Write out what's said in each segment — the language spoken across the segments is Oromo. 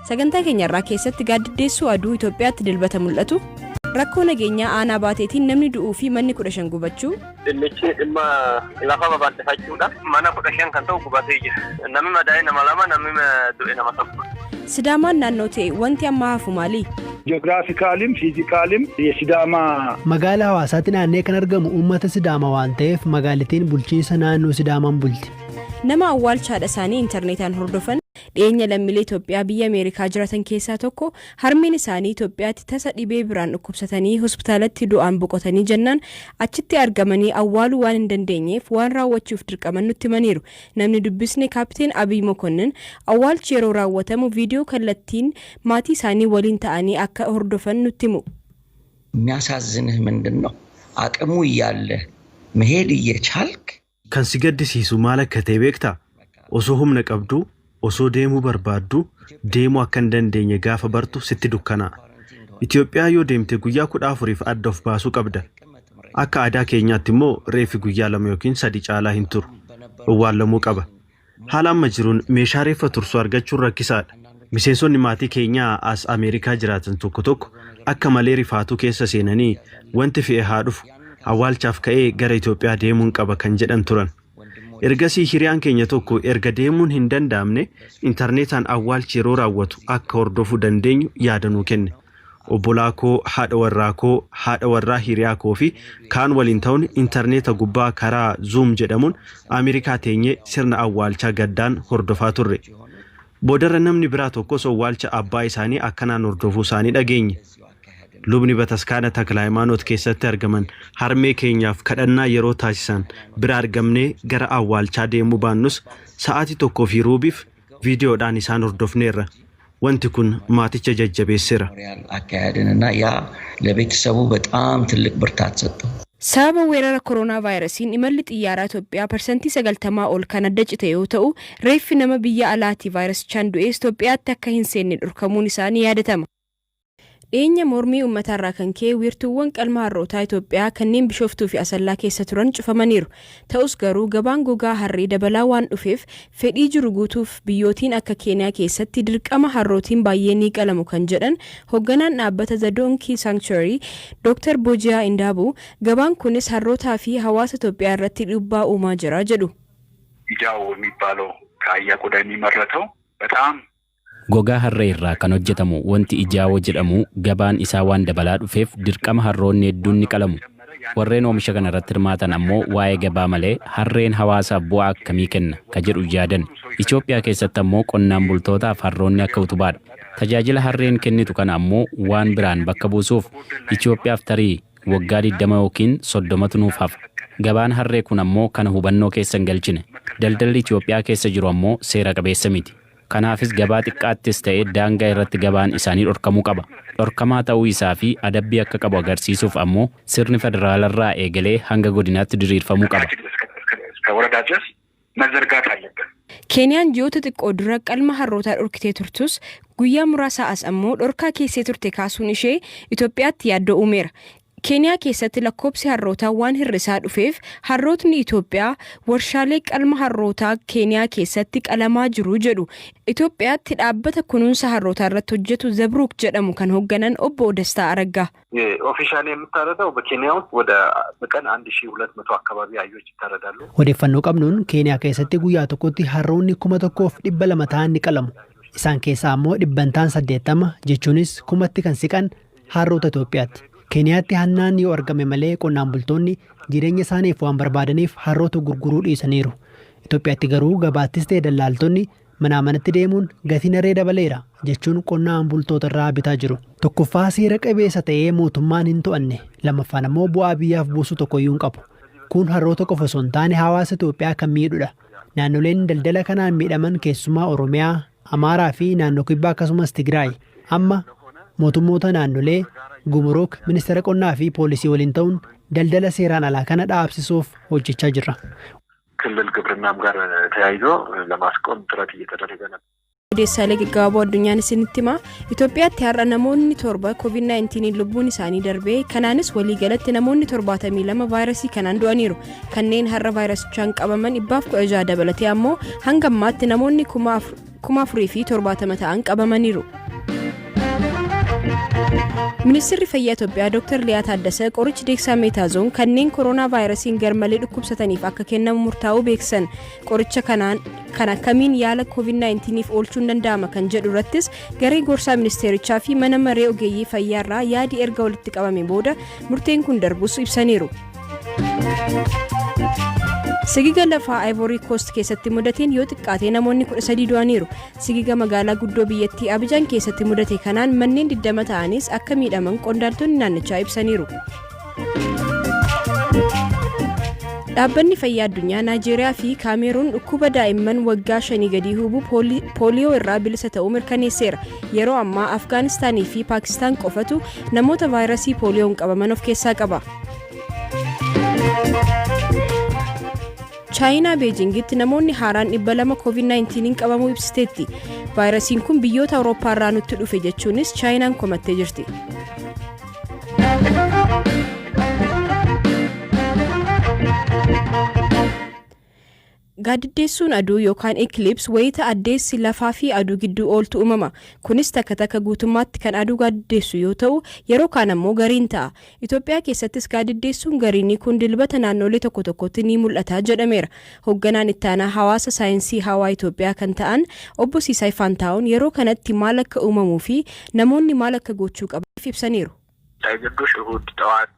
Sagantaa keenya irraa keessatti gaaddiddeessuu aduu Itoophiyaatti Dilbata mul'atu, rakkoo nageenyaa aanaa Baateetiin namni du'uu fi manni 15 gubachuu, Dhimmichi dhimma lafa babal'ifachuudha. Mana 15 kan ta'u gubatee jira. Namni madaa'e nama lama, namni du'e nama tokko. Sidaamaan naannoo ta'e wanti amma hafu maali? ጂኦግራፊካሊም ፊዚካሊም የሲዳማ Magaala Hawaasaatti naannee kan argamu uummata Sidaama waan ta'eef magaalittiin bulchiinsa naannoo Sidaamaan bulti. Nama awwaalcha haadha isaanii intarneetaan hordofan. Dhiyeenya lammiilee Itoophiyaa biyya Ameerikaa jiraatan keessaa tokko harmeen isaanii Itoophiyaatti tasa dhibee biraan dhukkubsatanii hospitaalatti du'aan boqotanii jennaan achitti argamanii awwaaluu waan hin dandeenyeef waan raawwachuuf dirqaman nutti himaniiru. Namni dubbisne Kaapteen Abiy Mokonnin awwaalchi yeroo raawwatamu viidiyoo kallattiin maatii isaanii waliin ta'anii akka hordofan nutti himu. የሚያሳዝንህ ምንድን ነው? አቅሙ እያለ መሄድ እየቻልክ Kan si gaddisiisu maal akka ta'e beektaa? Osoo humna qabduu, osoo deemuu barbaadduu, deemuu akka hin dandeenye gaafa bartu sitti dukkanaa'a. Itoophiyaa yoo deemte guyyaa 14f adda of baasuu qabda. Akka aadaa keenyaatti immoo reeffi guyyaa 2 yookiin 3 caalaa hin turu. Owwaallamuu qaba. Haala amma jiruun meeshaa reeffa tursu argachuun rakkisaadha. Miseensonni maatii keenyaa as Ameerikaa jiraatan tokko tokko akka malee rifaatuu keessa seenanii wanti fe'e haa dhufu, awwaalchaaf ka'ee gara Itoophiyaa deemuun qaba kan jedhan turan. Ergasii hiriyaan keenya tokko erga deemuun hin danda'amne intarneetaan awwaalchi yeroo raawwatu akka hordofuu dandeenyu yaada nuu kenne. Obbolaa koo, haadha warraa koo, haadha warraa hiriyaa koo fi kaan waliin ta'uun intarneeta gubbaa karaa Zoom jedhamuun Ameerikaa teenyee sirna awwaalchaa gaddaan hordofaa turre. Boodarra namni biraa tokkos awwaalcha abbaa isaanii akkanaan hordofuu isaanii dhageenye. Lubni bataskaana Takla Hayimaanoot keessatti argaman harmee keenyaaf kadhannaa yeroo taasisan bira argamnee gara awwaalchaa deemuu baannus sa'aatii tokkoo fi ruubiif viidiyoodhaan isaan hordofneerra. Wanti kun maaticha jajjabeesseera. አካሄድን እና ያ ለቤተሰቡ በጣም ትልቅ ብርታት ሰጠው። Sababa weerara koronaa vaayirasiin imalli xiyyaaraa Itoophiyaa 90% ol kan adda cite yoo ta'u, reeffi nama biyya alaatii vaayirasichaan du'es Itoophiyaatti akka hin seenne dhorkamuun isaa ni yaadatama. Dhiyeenya mormii uummatarraa kan ka'e wiirtuuwwan qalma harrootaa Itoophiyaa kanneen Bishooftuu fi Asallaa keessa turan cufamaniiru. Ta'us garuu gabaan gogaa harree dabalaa waan dhufeef fedhii jiru guutuuf biyyootiin akka Keeniyaa keessatti dirqama harrootiin baay'ee ni qalamu kan jedhan hoogganaan dhaabbata The Donkey Sanctuary Dr. Bojiyaa Indaabuu, gabaan kunis harrootaa fi hawaasa Itoophiyaa irratti dhiibbaa uumaa jira jedhu. ኢጃው የሚባለው ከአህያ ቆዳ የሚመረተው በጣም Gogaa harree irraa kan hojjetamu wanti ijaawoo jedhamu gabaan isaa waan dabalaa dhufeef dirqama harroonni hedduun ni qalamu. Warreen oomisha kana irratti hirmaatan ammoo waa'ee gabaa malee harreen hawaasaaf bu'aa akkamii kenna ka jedhu yaadan. Itoophiyaa keessatti ammoo qonnaan bultootaaf harroonni akka utubaadha. Tajaajila harreen kennitu kana ammoo waan biraan bakka buusuuf Itoophiyaaf tarii waggaa 20 yookiin 30tu nuuf hafa. Gabaan harree kun ammoo kana hubannoo keessa hin galchine. Daldalli Itoophiyaa keessa jiru ammoo seera qabeessa miti. Kanaafis gabaa xiqqaattis ta'e daangaa irratti gabaan isaanii dhorkamuu qaba. Dhorkamaa ta'uu isaa fi adabbii akka qabu agarsiisuuf ammoo sirni federaalarraa eegalee hanga godinaatti diriirfamuu qaba. እስከ ወረዳ ድረስ መዘርጋት አለበት። Keeniyaan ji'oota xiqqoo dura qalma harrootaa dhorkitee turtus guyyaa muraasa as ammoo dhorkaa keessee turte kaasuun ishee Itoophiyaatti yaaddoo uumeera. Keeniyaa keessatti lakkoobsi harrootaa waan hir'isaa dhufeef harrootni Itoophiyaa warshaalee qalma harrootaa Keeniyaa keessatti qalamaa jiru jedhu. Itoophiyaatti dhaabbata kunuunsa harrootaa irratti hojjetu Zabruuk jedhamu kan hoogganan obbo Dastaa Araggaa. ኦፊሻሊ የምታረደው በኬንያ ውስጥ ወደ በቀን 1200 አካባቢ አህዮች ይታረዳሉ። Odeeffannoo qabnuun Keeniyaa keessatti guyyaa tokkotti harroonni 1200 ta'an ni qalamu. Isaan keessaa ammoo dhibbantaan 80 jechuunis 1000tti kan siqan harroota Itoophiyaatti. Keeniyaatti hannaan yoo argame malee qonnaan bultoonni jireenya isaaniif waan barbaadaniif harroota gurguruu dhiisaniiru. Itoophiyaatti garuu gabaattis ta'e dallaaltonni manaa manatti deemuun gatiin harree dabaleera jechuun qonnaan bultoota irraa bitaa jiru. Tokkoffaa, seera qabeessa ta'ee mootummaan hin to'anne, lammaffaan ammoo bu'aa biyyaaf buusu tokkoyyuu hin qabu. Kun harroota qofa osoo hin taane hawaasa Itoophiyaa kan miidhudha. Naannoleen daldala kanaan miidhaman keessumaa Oromiyaa, Amaaraa fi naannoo Kibbaa akkasumas Tigraay. Amma mootummoota naannolee, gumuruuk, ministeera qonnaa fi poolisii waliin ta'uun daldala seeraan alaa kana dhaabsisuuf hojjechaa jirra. ክልል ግብርናም ጋር ተያይዞ ለማስቆም ጥረት እየተደረገ ነበር። Odeessaalee gaggabaaboo addunyaan isinitti hima. Itoophiyaatti har'a namoonni torba COVID-19 lubbuun isaanii darbee, kanaanis waliigalatti namoonni 72 vaayirasii kanaan du'aniiru. Kanneen har'a vaayirasichaan qabaman 116 dabalatee ammoo hanga ammaatti namoonni kuma 4,070 ta'an qabamaniiru. Ministeerri Fayyaa Itoophiyaa Dr. Liyaa Taaddasee qorichi Deeksameetaazoon kanneen koronaa vaayirasiin garmalee dhukkubsataniif akka kennamu murtaa'uu beeksisan. Qoricha kanaan kan akkamiin yaala COVID-19f oolchuun danda'ama kan jedhu irrattis garee gorsaa ministeerichaa fi mana maree ogeeyyii fayyaa irraa yaadi erga walitti qabame booda murteen kun darbus ibsaniiru. Sigiga lafaa Ivory Coast keessatti mudateen yoo xiqqaate namoonni 13 du'aniiru. Sigiga magaalaa guddoo biyyattii Abijaan keessatti mudate kanaan manneen 20 ta'anis akka miidhaman qondaaltonni naannichaa ibsaniiru. Dhaabbanni fayyaa addunyaa Naayijeeriyaa fi Kaameruun dhukkuba daa'imman waggaa 5 gadii hubu pooliyoo irraa bilisa ta'uu mirkaneesseera. Yeroo ammaa Afgaanistaanii fi Paakistaan qofatu namoota vaayirasii pooliyoon qabaman of keessaa qaba. Chaayinaa Beejingitti namoonni haaraan 200 COVID-19 qabamuu ibsiteetti. Vaayirasiin kun biyyoota Awurooppaa irraa nutti dhufe jechuunis Chaayinaan komattee jirti. Gaaddiddeessuun aduu yookaan eclipse wayita addeessi lafaa fi aduu gidduu ooltu uumama. Kunis takka takka guutummaatti kan aduu gaaddiddeessu yoo ta'u, yeroo kaan ammoo gariin ta'a. Itoophiyaa keessattis gaaddiddeessuun gariinii kun Dilbata naannolee tokko tokkotti ni mul'ata jedhameera. Hoogganaan ittaanaa hawaasa saayinsii hawaa Itoophiyaa kan ta'an Obbo Siisaay Faantaawun yeroo kanatti maal akka uumamuu fi namoonni maal akka gochuu qaban ibsaniiru. ግርዶሽ እሁድ ጠዋት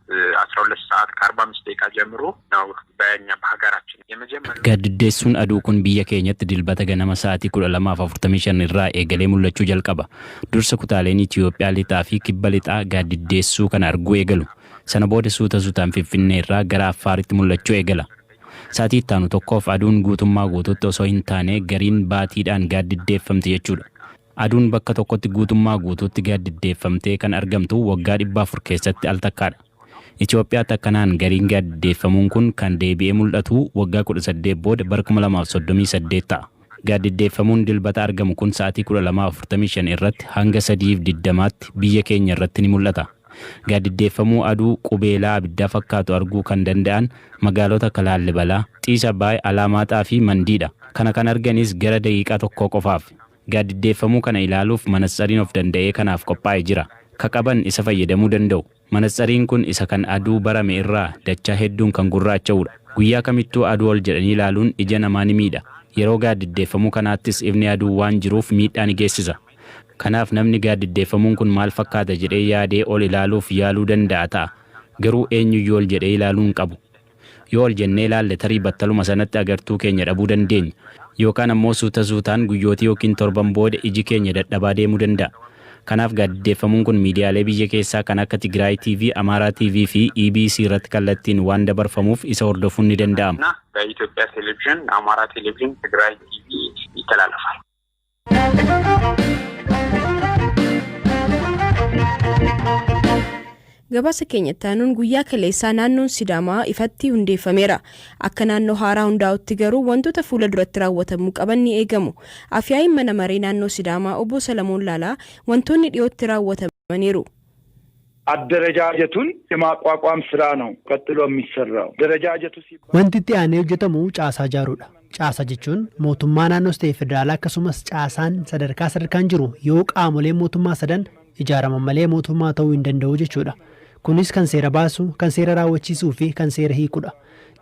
12 ሰዓት ከ45 ደቂቃ ጀምሮ ነው በእኛ በሀገራችን የመጀመሪያው Gaaddiddeessuun aduu kun biyya keenyatti Dilbata ganama sa'aatii 12:45 irraa eegalee mul'achuu jalqaba. Dursa kutaaleen Itiyoophiyaa lixaa fi kibba lixaa gaaddiddeessuu kana arguu eegalu. Sana booda suuta suutaan Finfinnee irraa gara Affaaritti mul'achuu eegala. Sa'aatii itti aanu tokkoof aduun guutummaa guutuutti osoo hin taane gariin baatiidhaan gaaddiddeeffamti jechuudha. Aduun bakka tokkotti guutummaa guutuutti gaaddiddeeffamtee kan argamtu waggaa 400 keessatti al takkaadha. Itoophiyaatti akkanaan gariin gaaddiddeeffamuun kun kan deebi'ee mul'atu waggaa 18 booda bara 2038 ta'a. Gaaddiddeeffamuun Dilbata argamu kun sa'aatii 12:45 irratti hanga 3:20tti biyya keenya irratti ni mul'ata. Gaaddiddeeffamuu aduu qubeelaa abiddaa fakkaatu arguu kan danda'an magaalota akka Laallibalaa, Xiis Abbaay, Alaamaaxaa fi Mandiidha. Kana kan arganis gara daqiiqaa tokkoo qofaaf. Gaaddiddeeffamuu kana ilaaluuf manatsariin of danda'ee kanaaf qophaa'e jira. Ka qaban isa fayyadamuu danda'u. Manatsariin kun isa kan aduu barame irraa dachaa hedduun kan gurraacha'udha. Guyyaa kamittuu aduu ol jedhanii ilaaluun ija namaa ni miidha. Yeroo gaaddiddeeffamuu kanaattis ifni aduu waan jiruuf miidhaa ni geessisa. Kanaaf namni gaaddiddeeffamuun kun maal fakkaata jedhee yaadee ol ilaaluuf yaaluu danda'a ta'a. Garuu eenyuyyuu ol jedhee ilaaluu hin qabu. Yoo ol jennee ilaalle tarii battaluma sanatti agartuu keenya dhabuu dandeenya. Yookaan ammoo suuta suutaan guyyootii yookiin torban booda iji keenya dadhabaa deemuu danda'a. Kanaaf gaaddiddeeffamuun kun miidiyaalee biyya keessaa kan akka Tigraay TV, Amaaraa TV fi EBC irratti kallattiin waan dabarfamuuf isa hordofuun ni danda'ama. በኢትዮጵያ ቴሌቪዥን፣ አማራ ቴሌቪዥን፣ ትግራይ ቲቪ ይተላለፋል። Gabaasa keenya itti aanuun guyyaa kaleessaa naannoon Sidaamaa ifatti hundeeffameera. Akka naannoo haaraa hundaa'utti garuu wantoota fuula duratti raawwatamuu qaban ni eegamu. Afyaa'iin mana maree naannoo Sidaamaa Obbo Salamoon Laalaa wantoonni dhiyootti raawwatamaniiru. አደረጃጀቱን የማቋቋም ስራ ነው ቀጥሎ የሚሰራው። ደረጃጀቱ ሲባል Wanti itti aanee hojjetamu caasaa ijaaruudha. Caasaa jechuun mootummaa naannoos ta'e federaalaa akkasumas caasaan sadarkaa sadarkaan jiru yoo qaamoleen mootummaa sadan ijaaraman malee mootummaa ta'uu hin danda'u jechuudha. Kunis kan seera baasu, kan seera raawwachiisuu fi kan seera hiikudha.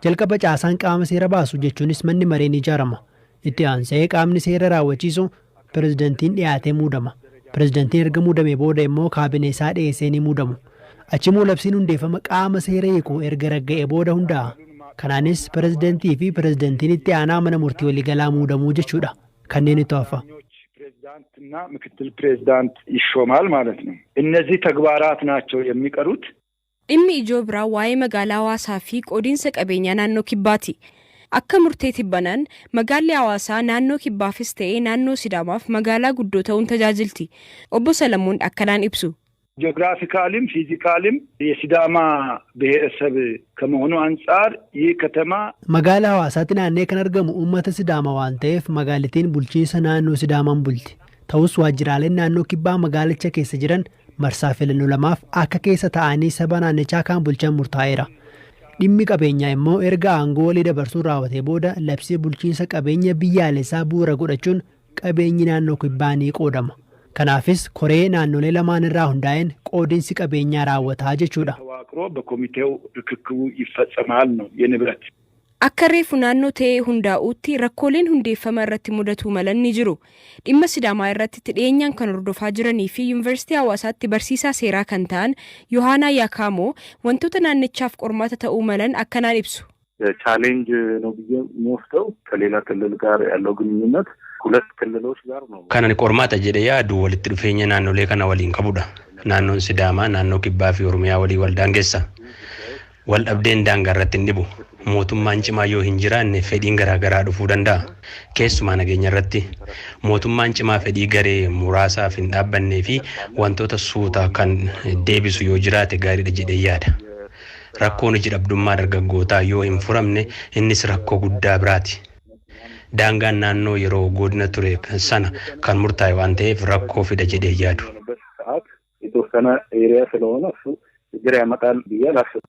Jalqaba caasaan qaama seera baasu jechuunis manni maree ni ijaarama. Itti aansee qaamni seera raawwachiisu pirezidantiin dhiyaatee muudama. Pirezidantiin erga muudamee booda immoo kaabinee isaa dhiyeessee ni muudamu. Achimmoo labsiin hundeeffama qaama seera hiiku erga ragga'ee booda hundaa'a. Kanaanis pirezidantii fi pirezidantiin itti aanaa mana murtii waliigalaa muudamuu jechuudha. Kanneen itti hafa. ፕሬዝዳንትና ምክትል ፕሬዝዳንት ይሾማል ማለት ነው። እነዚህ ተግባራት ናቸው የሚቀሩት። Dhimmi ijoo biraa waa'ee magaalaa Hawaasaa fi qoodiinsa qabeenyaa naannoo Kibbaati. Akka murtee tibbanaan magaalli Hawaasaa naannoo Kibbaafis ta'ee naannoo Sidaamaaf magaalaa guddoo ta'uun tajaajilti. Obbo Salamoon akkanaan ibsu. ጂኦግራፊካሊም ፊዚካሊም የሲዳማ ብሔረሰብ ከመሆኑ አንጻር ይህ ከተማ Magaalaa Hawaasaatti naannee kan argamu uummata Sidaamaa waan ta'eef magaalittiin bulchiinsa naannoo Sidaamaan bulti. Ta'us waajjiraaleen naannoo Kibbaa magaalicha keessa jiran marsaa filannoo lamaaf akka keessa ta'anii saba naannichaa kaan bulchan murtaa'eera. Dhimmi qabeenyaa immoo erga aangoo walii dabarsuun raawwatee booda labsii bulchiinsa qabeenya biyyaalessaa bu'uura godhachuun qabeenyi naannoo kibbaa ni qoodama. Kanaafis koree naannolee lamaan irraa hundaa'een qoodinsi qabeenyaa raawwataa jechuudha. ተዋቅሮ በኮሚቴው ርክክቡ ይፈጸማል ነው የንብረት Akka reefu naannoo ta'ee hundaa'uutti rakkooleen hundeeffama irratti mudatuu malan ni jiru. Dhimma Sidaamaa irratti itti dhiyeenyaan kan hordofaa jiranii fi Yuunivarsiitii Hawaasaatti barsiisaa seeraa kan ta'an Yohaanaa Yaakaamoo wantoota naannichaaf qormaata ta'uu malan akkanaan ibsu. ቻሌንጅ ነው ብዬ የምወስደው ከሌላ ክልል ጋር ያለው ግንኙነት ሁለት ክልሎች ጋር ነው። Kan ani qormaata jedhee yaadu walitti dhufeenya naannolee kana waliin qabudha. Naannoon Sidaamaa naannoo Kibbaa fi Oromiyaa walii wal daangessa. Wal dhabdeen daangaa irratti hin dhibu. Mootummaan cimaa yoo hin jiraanne fedhiin garaagaraa dhufuu danda'a. Keessumaa nageenya irratti mootummaan cimaa fedhii garee muraasaaf hin dhaabbannee fi wantoota suutaa kan deebisu yoo jiraate gaariidha jedhee yaada. Rakkoon hojii dhabdummaa dargaggootaa yoo hin furamne innis rakkoo guddaa biraati. Daangaan naannoo yeroo godina ture sana kan murtaa'e waan ta'eef rakkoo fida jedhee yaadu. ሰዓት የተወሰነ ኤሪያ ስለሆነ እሱ ችግር ያመጣል ብዬ አላስብም።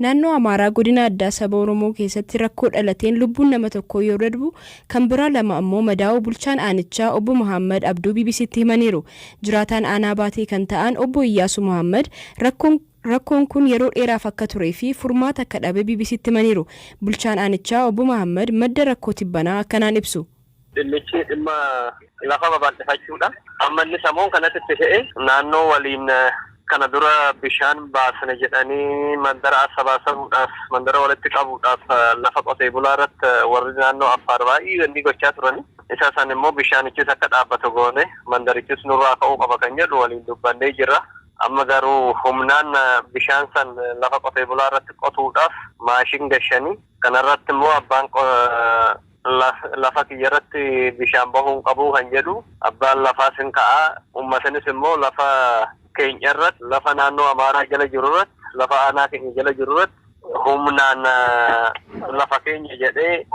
Naannoo Amaaraa godina addaa saba Oromoo keessatti rakkoo dhalateen lubbuun nama tokkoo yoo darbu kan biraa lama ammoo madaa'uu bulchaan aanichaa obbo Muhammad Abduu BBCtti himaniiru. Jiraataan aanaa baatee kan ta'an obbo Iyyaasuu Muhammad rakkoon kun yeroo dheeraaf akka turee fi furmaata akka dhabe BBCtti himaniiru. Bulchaan aanichaa obbo Muhammad madda rakkoo tibbanaa akkanaan ibsu. Dhimmichi dhimma lafa babal'ifachuudha. Amma inni samuun kanatti itti fe'e naannoo waliin kana dura bishaan baasne jedhanii mandara assabaasabuudhaaf mandara walitti qabuudhaaf lafa qotee bulaa irratti warri naannoo Affaar baay'ee wanni gochaa turani. Isa san immoo bishaanichis akka dhaabbatu goone mandarichis nurraa ka'uu qaba kan jedhu waliin dubbannee jirra. Amma garuu humnaan bishaan san lafa qotee bulaa irratti qotuudhaaf maashin gashanii kanarratti immoo abbaan lafa kiyya irratti bishaan bahuu hin qabu kan jedhu abbaan lafaas hin ka'a. Ummatinis immoo lafa keenya irratti lafa naannoo Amaaraa jala jiru irratti lafa aanaa keenya jala jiru irratti humnaan lafa keenya jedhee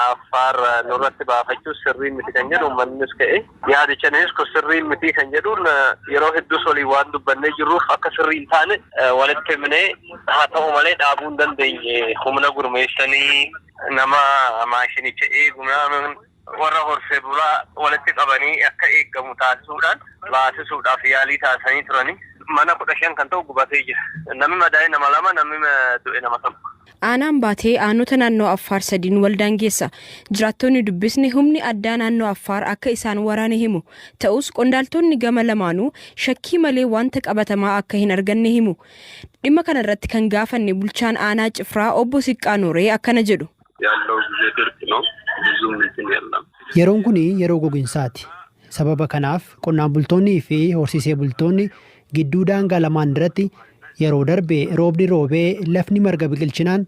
Affaar nurratti baafachuu sirrii miti kan jedhu uummannis ka'e yaadichanis kun sirrii miti kan jedhuun yeroo hedduus olii waan dubbannee jirruuf akka sirrii hin taane walitti himnee haa ta'u malee dhaabuu hin dandeenye humna gurmeessanii nama maashinicha eegu warra horsee bulaa walitti qabanii akka eeggamu taasisuudhaan baasisuudhaaf yaalii taasisanii turani. Mana 15 kan ta'u gubatee jira. Namni madaa'e nama lama, namni du'e nama tokko. Aanaan baatee aanota naannoo Affaar sadiin wal daangeessa. Jiraattonni dubbisni humni addaa naannoo Affaar akka isaan waraane himu. Ta'us qondaaltonni gama lamaanuu shakkii malee wanta qabatamaa akka hin arganne himu. Dhimma kana irratti kan gaafanne bulchaan aanaa Cifraa obbo Siqqaa Nooree akkana jedhu. ያለው ጊዜ ድርቅ ነው። ብዙም እንትን የለም። Yeroon kun yeroo gogiinsaati. Sababa kanaaf qonnaan bultoonnii fi horsiisee bultoonni gidduu daangaa lamaan irratti yeroo darbe roobni roobee lafni marga biqilchinaan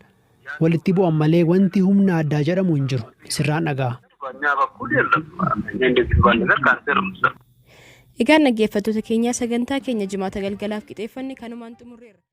walitti bu'an malee wanti humna addaa jedhamu hin jiru. Sirraan dhagaa. በእኛ በኩል የለም። እኛ እንደዚህ ባል ነገር ካንሰር Egaan dhaggeeffattoota keenyaa sagantaa keenya jimaata galgalaaf qixeeffanne kanumaan xumurreerra.